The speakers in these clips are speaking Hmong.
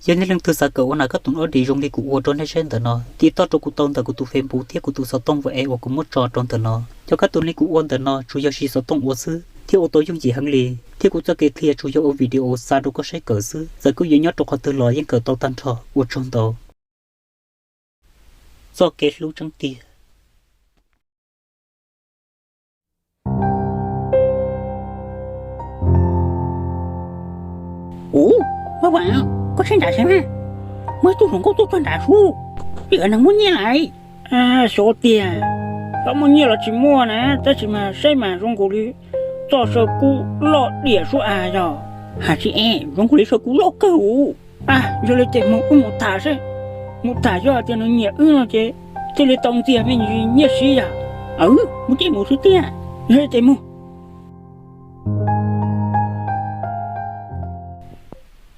Yog nej leej twg xav kawm ua nas kab toom ob dis zoo li kuv ua rau nej saib ntawm no, tiv toj rau kuv tau ntawm kuv tus Facebook thiab kuv tus xov tooj WhatsApp uas kuv muab tso rau ntawm no. Cov kab toom li kuv ua ntawm no tsuas yog siv xov tooj ua xwb, thiab ua tau yooj yim heev li, thiab kuv txoj kev qhia tsuas yog ua video xa rau koj saib kawm xwb, txawm koj yuav nyob rau qhov twg los yeej kawm tau tag nrho. Ua tsaug ntau. Txoj kev hlub tseeb tiag. Ub, Maj Vam, koj saib nrad saib mas, muaj ib tug hluas nkauj tuaj txog nrad sub, tseem yog neeg muaj nyiaj lawm. Xyov tiag, muaj nyiaj los tsis muaj na, tab sis mas saib mas zoo nkaus li txoj saw kub loj diam sub as yog. Hais tsis es, zoo nkaus li saw kub loj kawg ub. A, yog li ces mus wb mus tham seb, mus tham yog tias nws nyiam wb no ces thiaj li tau ntxias me ntsis nyiaj siv yom. Mus ces mus xwb tiag, yog li ces mus.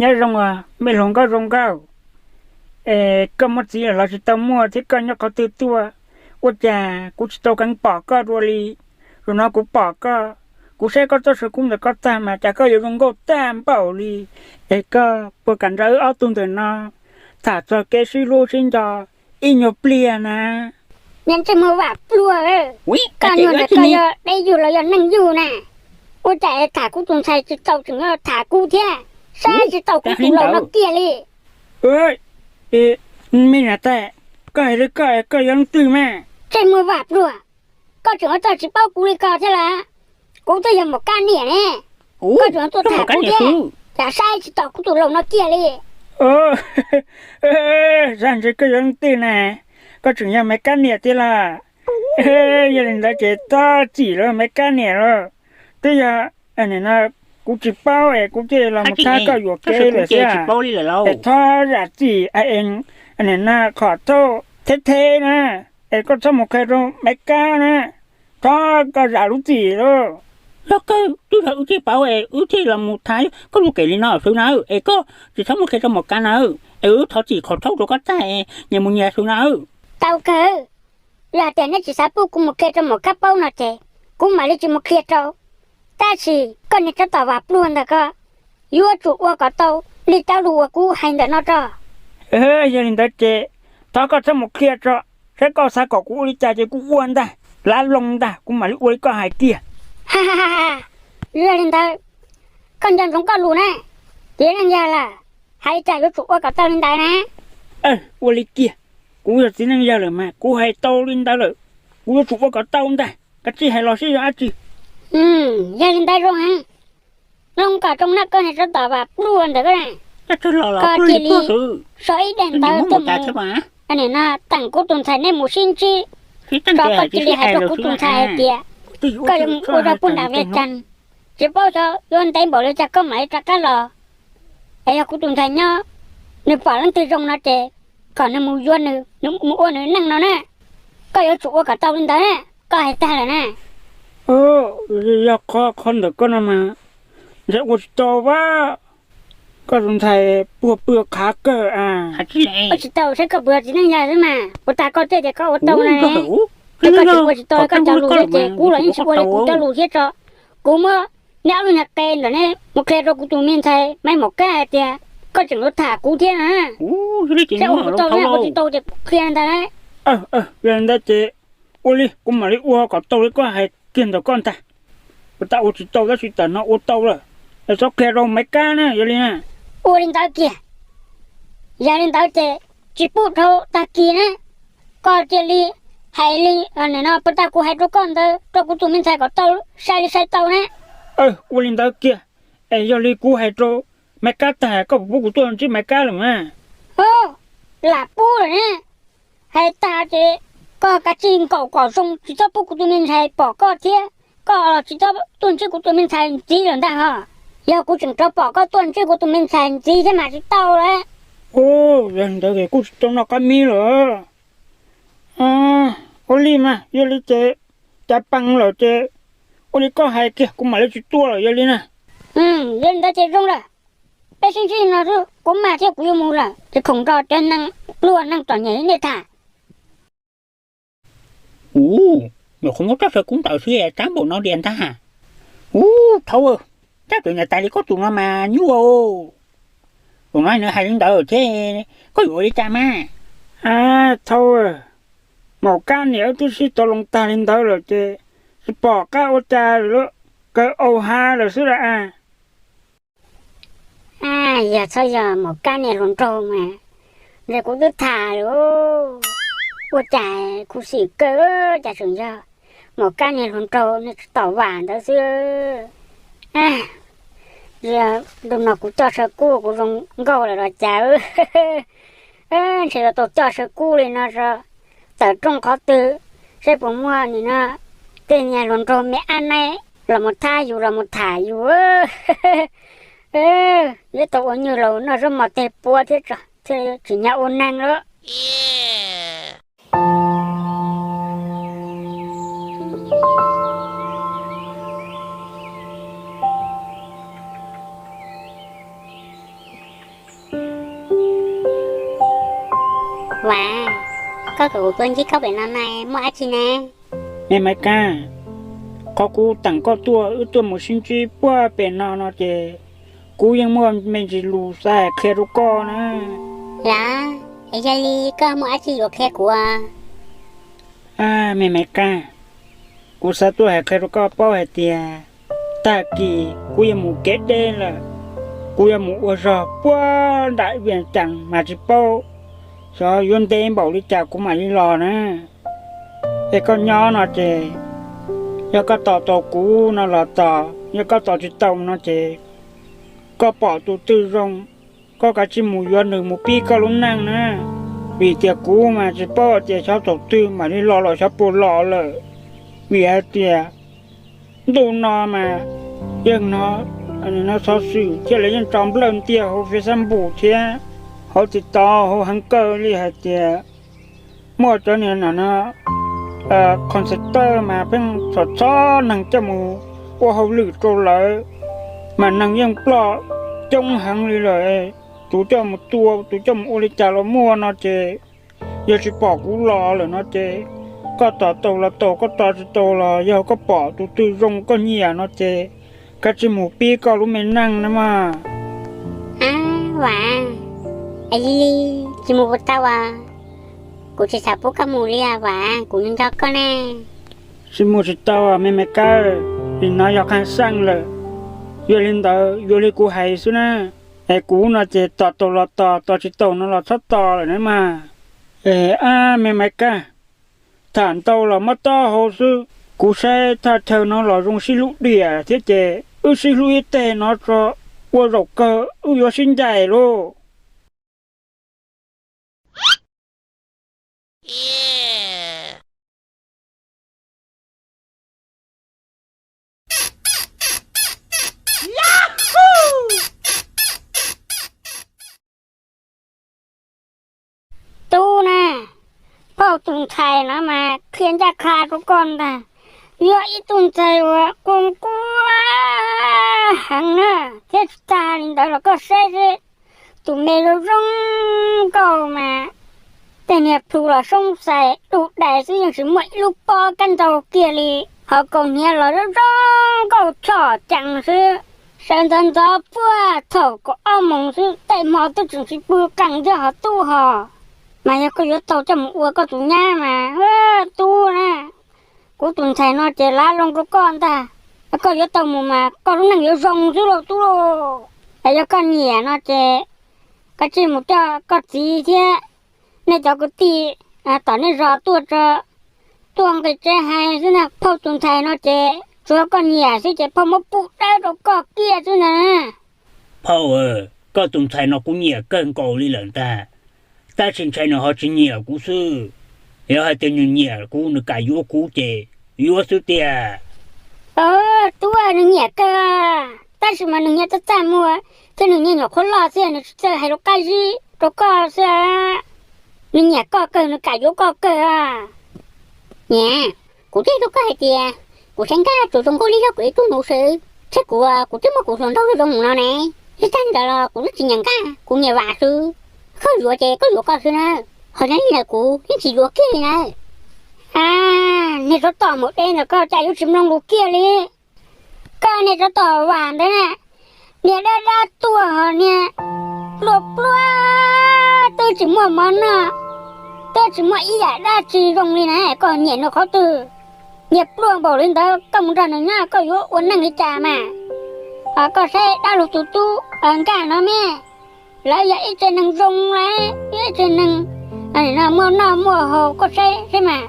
Nyob zoo, me hluas nkauj zoo nkauj, es koj muaj txiv lawm los tsis tau muaj thiab koj nyob qhov twg tuaj? Ua cas kuv tsis tau keev pom koj dua li? Zaum no kuv pom koj, kuv saib koj txoj saw kub ntawm koj tag mas cas koj yuav zoo nkauj tag npaum li. Es koj puas kam nrog wb ob tug ntawm no tham txog kev sib hlub sib nco ib nyuag pliag na? Niag ntsej muag vam pluag, koj nyuag ntawm koj yog deb yug los yog neej yug na? Ua cas tham kuv tus ntxhais tsis tau tseem yuav tham kub thiab, saib tsis tau kuv tus laus no kiag li. Me niam tais, koj hais li koj, koj yog leej twg mas? Ntsej muag vam pluag, koj tseem ua txoj tsis paub kuv li ko thiab lawm. Kuv twb yog Maiv Kab niam ne, koj tseem tuaj tham kuv thiab, cas saib tsis tau kuv tus laus no kiag li. Zaj ntshe koj yog leej twg na, koj tseem yog Maiv Kab niam tiag los? Yog li ntawd ces txhob txim lawm Maiv Kab niam lauj. Twb yog nim no kuv tsis paub es kuv thiaj los mus thab koj yuam kev lawm xwb. Es txhob zam txim, nim no qhov thauj theb theb na, es koj txhob mus qhia rau Maiv Kab na, txhob koj zam lub txim lauj. Yog kawg, twb yog wb tsis paub es wb thiaj los mus thab koj yuam kev li no xwb na, es koj tsis txhob mus qhia rau Maiv Kab na, es wb thov txim qhov thauj rau koj tag, nyias mus nyias xwb na. Tau kawg, yog tias neb tsis xav pub kuv mus qhia rau Maiv Kab paub no ces kuv mam li tsis mus qhia rau. Tab sis koj niag tsov tom vam pluag ntawm ko, yuav tsum ua kom tau li cov lus uas kuv hais ntawm no tso. Yog li ntawd ces thov koj txhob mus qhia tso, saib koj xav kom kuv ua li cas ces kuv ua ntag, lav loo ntag kuv mam li ua li koj hais tiag. Yog li ntawd, koj nco ntsoov koj lus na, txiv neej yawg lawm, hais li cas yuav tsum ua kom tau li ntawd na. Ua li kiag, kuv yog txiv neej yawg lawm mas kuv hais tau li ntawd lawm, kuv yuav tsum ua kom tau ntag, kav tsij hais los seb yog dab tsi. Yog li ntawd zoo heev, zoo kom zoo na koj niag tsov tom vam pluag ntawm ko, koj cia li so ib daim ntawv tuaj mus, nim no teem kuv tus ntxhais nej mus sib ntsib, tso koj cia li hais rau kuv tus ntxhais hais tias koj yuav mus ua rau puag nram Vias Cas, tsis paub xyov yuav ntev npaum li cas koj mam li rov qab los. Es yog kuv tus ntxhais nyob, nws pom leej twg zoo no ces kom nws mus yuav nws, nws mus ua nws neej no na. Koj yuav tsum ua kom tau li ntawd na, koj hais tag lawm na. Yog qhov qhov ntawm koj no mas ntshe ua tsis tau vaj, koj tus ntxhais puag pw qhav kawg a. Ua tsis tau saib koj puas yog txiv neej yawg xwb mas, puas tas koj thiaj tias koj ua tau na. Koj tsis ua tsis tau koj cov lus thiab ces kuv los yeej tsis ua li kuv cov lus thiab tso. Kuv muab neb ob lub nyuag qe ntawm neb mus qhia rau kuv tus me ntxhais Maiv Maum Kab hais tias koj tseem yuav tham kuv thiab na. Saib ua kuv tau ua tsis tau ces qhia ntag. Yog li ntawd ces ua li kuv mam li ua kom tau li koj hais kiag ntawm koj ntag. Puas tas ua tsis tau tab sis tam no ua tau lawm, es txhob qhia rau Maiv Kab na yog li na. Ua li ntawd kiag, yog li ntawd ces tsis pub dhau tag kis na, koj cia li hais li no, puas tas kuv hais rau koj ntawd rau kuv tus me ntxhais kom tau, sai li sai tau na. Ua li ntawd kiag, es yog li kuv hais rau Maiv Kab tag koj puas pub kuv tuaj ntsib Maiv Kab lawm mas? Lam pub lawm ne. Hais tag ces koj kav tsij nkaum kom zoo tsis txhob pub kuv tus me ntxhais pom koj thiab koj los tsis txhob tuaj ntsib kuv tus me ntxhais ntxiv lawm ntag ho. Yog kuv tseem rov pom koj tuaj ntsib kuv tus me ntxhais ntxiv thiab mas tsis tau lawm. Yog li ntawd kuj tsis tau noj qab mib lawm. Ua li mas yog li ces cav pee lawm ces ua li koj hais kiag kuv mam li tsis tuaj lawm yog li na. Yog li ntawd ces zoo lawm, peb sib ntsib no xwb kuv maj thiab kuv yuav mus lawm ces khoom nrog cov neeg pluag neeg txom nyem nej tham. Ub, nyuam qhuav muab txoj saw kub ntawd xwb tsab npaum no diam ntag. Ub thaub, tsab pem niam tais li koj tus no mas nyuaj. Tus no nws hais li ntawd thiab, koj yuav ua li cas mas? Thaub, Maum Kab niam wb twb sib tau loo tag li ntawd lawm ces tsis pom qab ua cas lawm, kawg au ha lawm xwb las. Yog txhob yog Maum Kab niam hluas nraug mas, ntshe kuv twb tham lawm. Ua cas khuv xim kawg, cas tseem yog Maum Kab niam hluas nraug nws tsis tau vam ntawd xwb. Ntuj no kuv coj saw kub kuv zoo nkauj lawm los cas. Ntshe yuav tau coj saw kub li no tso, tawm rooj qhov twg, saib puas muaj nim no tej niag hluas nraug me ab naib los mus thab yus los mus tham yus. Yuav tau ua nyuj laus noj zaub mov teg puab thiab tso, thiaj tsim nyog ua neeg lawm. Vam, koj kom kuv tuaj ntsib koj pem no na, muaj dab tsi ne? Me Maiv Kab, qhov kuv teem koj tuaj wb tuaj mus sib ntsib puag pem no no ces kuv yeej muaj me ntsis lus xav hais qhia rau koj na. Lav, es yog li koj muaj dab tsi yuav qhia kuv? Me Maiv Kab, kuv xav tuaj hais qhia rau koj paub hais tias tag kis kuv yuav mus kev deb lawm, kuv yuav mus ua zog puag nram Vias Cas mas tsis paub, xyov yuav ntev npaum li cas kuv mam li los na. Es koj nyob no ces yog koj tos tau kuv no los tos, yog koj tos tsis tau no ces koj pom tus twg zoo, koj kav tsij mus yuav nws mus pib koj lub neej na. Vim tias kuv mas tsis paub tias xyov thaum twg mam li los los xyov puas los lawm. Vim hais tias ntuj no mas yeej hnov xov xwm thiab lawv yeej tso nplawj ntiag hauv Facebook thiab hauv TikTok hauv heev kawg li hais tias muaj cov niag no no, contractor mas pheej txhom txhob neeg coj mus ua hauj lwm rau lawv, mas neeg yeej ploj coob heev li lawm. Tus coj mus tua, tus coj mus ua li cas los muaj no ces yog tsis pom kuv los lawm no ces koj tos tau los tau, koj tos tsis tau los yog koj pom tus twg zoo koj nyiam no ces kav tsij mus pib koj lub me neej na mog. Vam, es li tsis mus puas tau as? Kuv tsis xav pub koj mus li as Vam, kuv nco koj ne. Tsis mus tsis tau me me kawg, vim no yog qee xeej lawm. Yog li ntawd yuav li kuv hais xwb na, es kuv no ces tos tau los tos, tos tsis tau no los txhob tos lawm na mas. Es ab me me kawg, tham ntau los mob taub hau xwb. Kuv saib thaj chaw no los zoo sib hlub diam thiab ces wb sib hlub ib teg no tso, ua zaum kawg wb yuav sib ncaim lauj. Tub na, phauj tus ntxhais no mas qhia ncaj qha rau koj ntag. Yog ib tug ntxhais uas quaj quaj heev na, thiab tsis tag li ntawd los koj saib seb, tus me zoo zoo nkauj mas tej niag plhu los soob xais dub dais xwb yeej tsis muaj ib lub pob kab ntsaug kiag li. Ho kaus hniav los zoo zoo nkauj choj cees xwb. Sawv ntxov ntxov puag thaum kaum ob moos xwb tej hmo twb tseem tsis pw qees thiab ho tub ho. Mas yog koj yuav tau coj mus ua koj tus nyab mas tub na, kuv tus ntxhais no ces lav loo rau koj ntag. Koj yuav tau mus mas koj lub neej yuav zoo xwb lauj tub lauj. Es yog koj nyiam no ces koj tsij mus coj koj txiv thiab nej cov kwv tij tom nej zos tuaj tso, tuaj nqis tsev hais xwb na. Phauj tus ntxhais no ces tsuav koj nyiam xwb ces phauj muab pub dawb rau koj kiag xwb na. Phauj, koj tus ntxhais no kuv nyiam kawg nkaus li lawm ntag, tab sis ntshai nws ho tsis nyiam kuv xwb. Yog hais tias nws nyiam kuv nws kam yuav kuv ces yuav xwb tiag. Tub, nws nyiam kawg, tab sis mas nws nyiam txaj txaj muag thiab nws nyiam nyuam qhuav loj xwb nws tsis txawj hais lus qab zib rau koj xwb. Nws nyiam koj kawg nws kam yuav koj kawg. Niam, kuv twb hais rau koj hais tias kuv saib nkaj tsuas zoo nkauj li zog kuv ib tug nus xwb, thiab kuv, kuv twb muab kuv hluas nraug zoo zoo mus no ne. Tsis tag li ntawd los kuv twb tsis nyiam nkaj, kuv nyiam vam xwb. Koj yuav ces koj yuav koj xwb na, ho nyob li ntawd kuv yeej tsis yuav kiag li na. Niag tsov tom mus deb ntawm koj cas yuav tsis mloog lus kiag li. Koj niag tsov tom vam ntawd na, niag dab dab tuaj ho niag pluag pluag, twb tsis muaj mov noj, twb tsis muaj ib yam dab tsi zoo li na, koj nyiam nws qhov twg? Nyiam pluag npaum li ntawd koj mus nrog nws nyob koj yuav ua neej li cas mas? Koj saib dab laug tus tub Nkaj no me, lawv yog ib tsev neeg zoo lawm, ib tsev neeg muaj noj muaj haus, koj saib saib mas.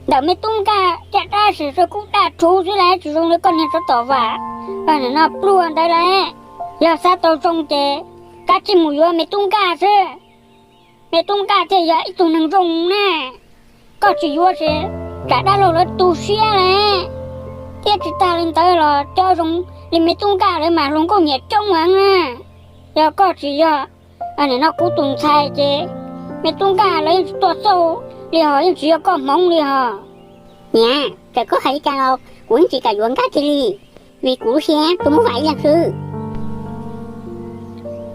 Ntawm me tub Nkaj caj dab sim sawv kub daj rhuv xwb lawm, tsis zoo li koj niag tsov tom Vam no pluag ntawd lawm. Yog xav tau zoo ces kav tsij mus yuav me tub Nkaj xwb. Me tub Nkaj thiaj yog ib tug neeg zoo na. Koj tsis yuav ces tsam dab laug lawv tu siab lawm. Thiab tsis tag li ntawd los cov zoo li me tub Nkaj lawv mas hluas nkauj nyiam coob heev na. Yog koj tsis yog nim no kuv tus ntxhais ces me tub Nkaj lawv yeej tsis tuaj xauj li hos, yeej tsis yog koj hmoov li hos. Niam, txawm koj hais li cas los kuv yeej tsis kam yuav Nkaj kiag li, vim kuv lub siab tuaj muab Vam ib leeg xwb.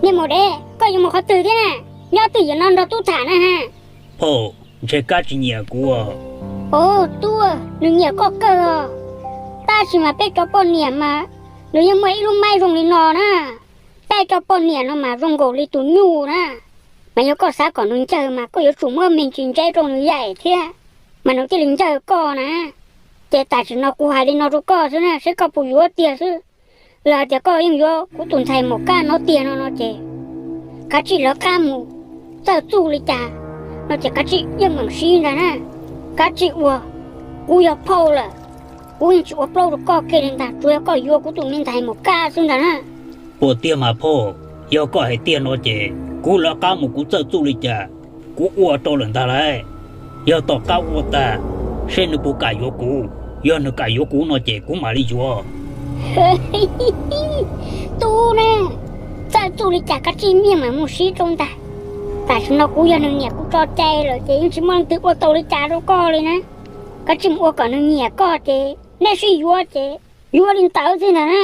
Niag maum dev, koj yuav mus qhov twg thiab na? Nyob twj ywm no nrog tub tham na ha. Phauj, ntshe Kab tsis nyiam kuv. Ov, tub, nws nyiam koj kawg os. Tab sis mas peb cov poj niam mas nws yeej muaj ib lub maib zoo li no na. Peb cov poj niam no mas zoo nkaus li tus nyuj na. Mas yog koj xav kom nws ncawg mas koj yuav tsum muab me ntsis ntseb rau nws yaim thiab, mas nws thiaj li ncawg koj na. Ces tam sim no kuv hais li no rau koj xwb na, seb koj puas yuav tiag xwb. Yog hais tias koj yeej yuav kuv tus ntxhais Maum Kab no tiag no no ces kav tsij lawv qab mus, txawj txuj li cas no ces kav tsij yeej meem sib ntag na. Kav tsij ua, kuv yog phauj lawm, kuv yeej tsis ua plaub rau koj kiag li ntag, tsuas yog koj yuav kuv tus me ntxhais Maum Kab xwb ntag na. Ua tiag mas phauj, yog koj hais tiag no ces kuv lawv qab mus kuv txawj txuj li cas kuv ua rau lawm ntag lauj. Yog tom qab ua tag, seb nws puas kam yuav kuv, yog nws kam yuav kuv no ces kuv mam li yuav. Tub na, txawj txuj li cas kav tsij niaj mas mus sib rau ntag. Tam sim no kuv yog nws niam kuv tso cai lawm ces yeej tsis muaj leej twg ua tau li cas rau koj li na. Kav tsij mus ua kom nws nyiam koj ces nej sib yuav ces yuav li ntawd xwb ntag na.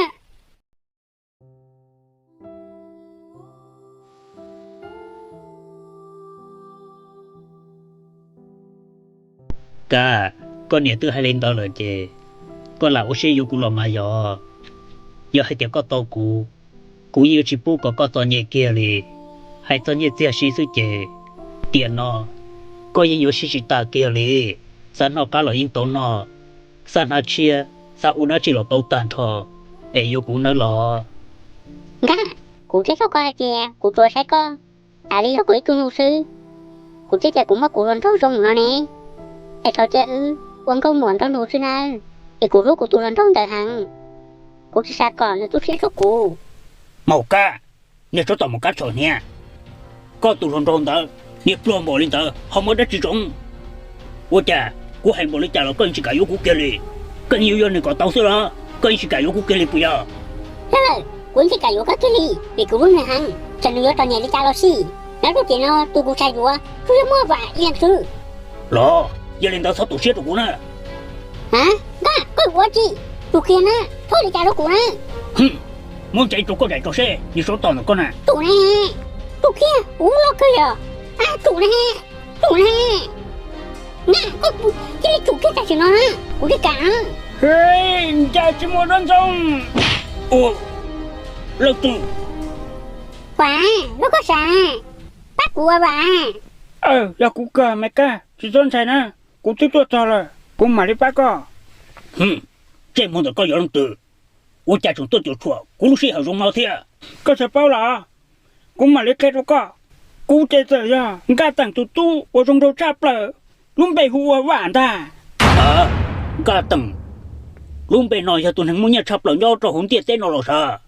Kab, koj niam twb hais li ntawd lawm ces koj lam ua siab yuav kuv los mas yog. Yog hais tias koj tau kuv, kuv yeej yuav tsis pub kom koj txom nyem kiag li. Hais txog nyiaj txiag si xwb ces tiam no koj yeej yuav sib tsis tas kiag li. Xav noj qab los yeej tau noj, xav hnav tshiab, xav ua dab tsi los tau tag nrho, es yuav kuv nawb los. Nkaj, kuv thiab koj hais tias kuv tsuas saib koj tas li yog kuv ib tug nus xwb. Kuv thiaj tias kuv muab kuv hluas nraug zoo no ne, es thaum tias wb ua nkauj muam nrog nus xwb na, es kuv hlub kuv tus hluas nraug ntawd heev. Kuv tsis xav kom nws tu siab rau kuv. Maum Kab, niag tsov tom Maum Kab txhom hniav, koj tus hluas nraug ntawd niag pluag npaum li ntawd ho muaj dab tsi zoo? Ua cas kuv hais npaum li cas los koj yeej tsis kam yuav kuv kiag li? Koj yeej yuav yog nws kom tau xwb los koj yeej tsis kam yuav kuv kiag li puas yog? Yog lawm, kuv yeej tsis kam yuav koj kiag li vim kuv hlub nws heev, txawm nws yuav txom nyem li cas los xij. Nyob rau tiam no tus kuv xav yuav tsuas yog muaj Vam ib leeg xwb. Los yog li ntawd txhob tu siab rau kuv na. A, Nkaj, koj ua tsi? Tsum kiag na, txhob li cas rau kuv na. Muab ntsev rau koj daim rau seb niag tsov tom ntawm koj na. Tsum ne, tsum kiag, kuv loj kawg yog. A, tsum ne, tsum ne. Nkaj, koj cia li tsum kiag tam sim no na, kuv thiaj kam. Ncaws tsis muaj dab ntxoog. Ua, leej twg? Vam, lub koj sav, pab kuv ua Vam. Yog kuv kawg me kab, tsis txhob ntshai na, kuv twb tuaj txog lawm, kuv mam li pab koj. Ntsej muag ntawm koj yog leej twg? Ua cas tseem tuaj cuam tshuam kuv lub sij hawm zoo no thiab? Koj tsis paub los? Kuv mam li qhia rau koj, kuv ces txawm yog Nkaj Teem tus tub uas zoo nraug tshaj plaws, lub npe hu ua Vam ntag. Nkaj Teem, lub npe no yog tus neeg muaj nyiaj tshaj plaws nyob rau hauv ntiaj teb no los sav.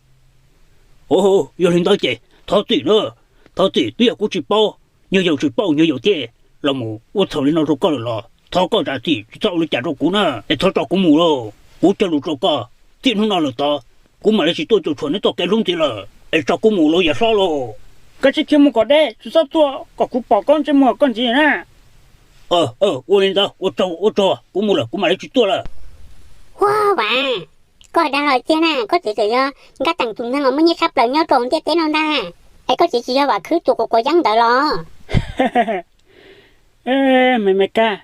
Yog li ntawd ces thov txim na, thov txim, twb yog kuv tsis paub, nyuag yaus tsis paub nyuag yaus thiaj los mus ua txhaum li no rau koj lawm los thov koj zam txim, tsis txhob ua li cas rau kuv na, es thov tso kuv mus lauj. Kuv cog lus rau koj, txij hnub no lawm tod kuv mam li tsis tuaj cuam tshuam neb txoj kev hlub ntxiv lawm, es tso kuv mus lauj yawm hlob lauj. Koj tsis khiav mus kom deb, tsis txhob tuaj kom kuv pom koj ntsej muag koj ntxiv na. Ua li ntawd, ua tsaug ua tsaug, kuv mus lawm, kuv mam li tsis tuaj lawm. Ua Vam, koj dag los tiag na, koj txiv txawm yog Nkaj Teem tus neeg uas muaj nyiaj tshaj plaws nyob rau ntiaj teb no ntag, es koj txiv tsis yog Vam Khwb tus quav quav yeeb ntawd los? Me me kab,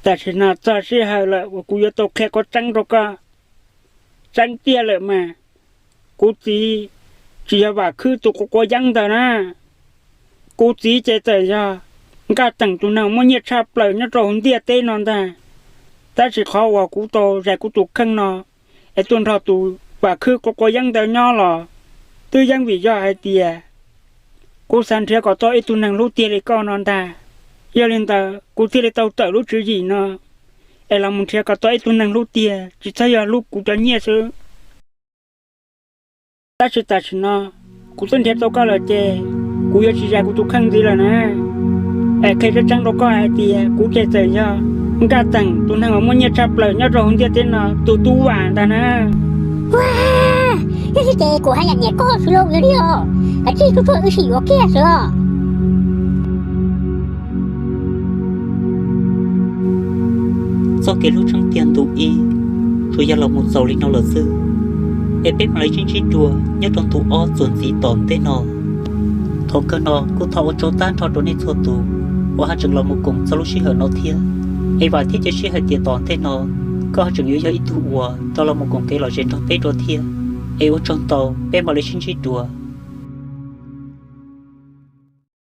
tam sim no txog sij hawm lawm uas kuv yuav tau qhia qhov tseeb rau koj. Tseeb tiag lawm mas, kuv txiv tsis yog Vam Khwb tus quav quav yeeb ntawd na. Kuv txiv ces txawm yog Nkaj Teem tus neeg muaj nyiaj tshaj plaws nyob rau hauv ntiaj teb no ntag. Tab sis qhov uas kuv tau zais kuv tus kheej no es tuaj nrog tus Vam Khwb quav quav yeeb ntawd nyob los twb yeej vim yog hais tias kuv xav nrhiav kom tau ib tug neeg hlub tiag li koj no ntag. Yog li ntawd kuv thiaj li tau tawm lub tswv yim no es los mus nrhiav kom tau ib tug neeg hlub tiag tsis txhob yog hlub kuv cov nyiaj xwb. Tab sis tam sim no kuv twb nrhiav tau koj lawm ces kuv yuav tsis zais kuv tus kheej ntxiv lawm na. Es qhia tseeb tseeb rau koj hais tias kuv ces txawm yog Nkaj Teem tus neeg uas muaj nyiaj tshaj plaws nyob rau hauv ntiaj teb no tus tub Vam ntag na. Yog li ces kuv haj yam nyiam koj xwb lauj, yog li os, kav tsij tuaj tuaj wb sim yuav kiag xwb os. Txoj kev hlub tsheej tiag ntu ib tsuas yog los mus txaus li no lawm xwb, es peb mam li sib ntsib dua nyob rau ntu ob txuas ntxiv tom ntej no. Thaum kawg no kuj thov ua tsaug tag nrho rau nej txhua tus uas haj tseem los mus koom txog lub sij hawm no thiab. Es vam thiab cia siab hais tias tom ntej no koj haj tseem yuav yog ib tug uas rov los mus koom kev lom zem nrog peb dua thiab. Es ua tsaug ntau, peb mam li sib ntsib dua.